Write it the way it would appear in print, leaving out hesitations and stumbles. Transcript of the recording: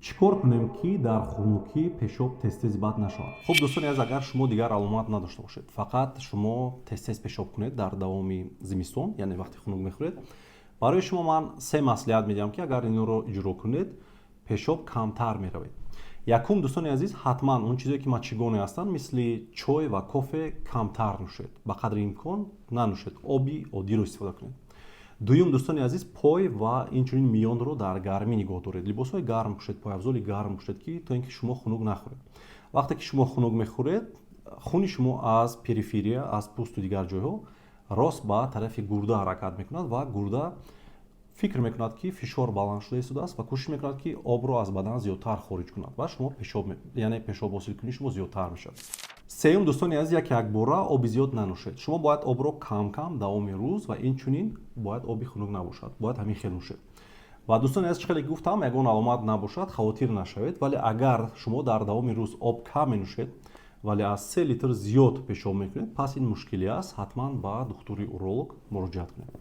Чӣ кор кунем, ки дар хунукӣ пешоб тез-тез бад нашавад? Хуб, дӯстони азиз, агар шумо дигар аломат надошта бошед, фақат шумо тез-тез пешоб кунед дар давоми зимистон, яъне вақте хунук мехӯред, барои шумо ман се маслиҳат медиҳам, ки агар инро иҷро кунед, пешоб камтар меравед. Якум, дӯстони азиз, ҳатман он чизое, ки мочегонные ҳастанд, мисли чой ва кофе, камтар нӯшед, ба қадри имкон нанӯшед, оби оддиро истифода кунед. Дуюм, дӯстони азиз, пой ва инчунин миёнро дар гармӣ нигоҳ доред, либосҳои гарм пӯшед, пойафзоли гарм пӯшед, ки то ин ки шумо хунук нахӯред. Вақте ки шумо хунук мехӯред, хуни шумо аз периферия, аз пӯсту дигар ҷойҳо рост ба тарафи гурда ҳаракат мекунад ва гурда фикр мекунад, ки фишор баланд шуда истодааст, ва кӯшиш мекунад, ки обро аз бадан зиёдтар хориҷ кунад ва шумо пешоб, яъне пешоб ҳосилкунии шумо зиёдтар мешавад. Сеюм, дӯстони азиз, як якбора оби зиёд нанӯшед. Шумо бояд обро кам кам давоми рӯз ва инчунин бояд оби хунук набошад, бояд ҳамин хел нӯшед. Ва, дӯстони азиз, чӣ хеле гуфтам, ягон аломат набошад, хавотир нашавед, вале агар шумо дар давоми рӯз об кам менӯшед, вале аз 3 литр зиёд пешоб мекунед, пас ин мушкилӣ аст, ҳатман ба духтури уролог муроҷиат кунед.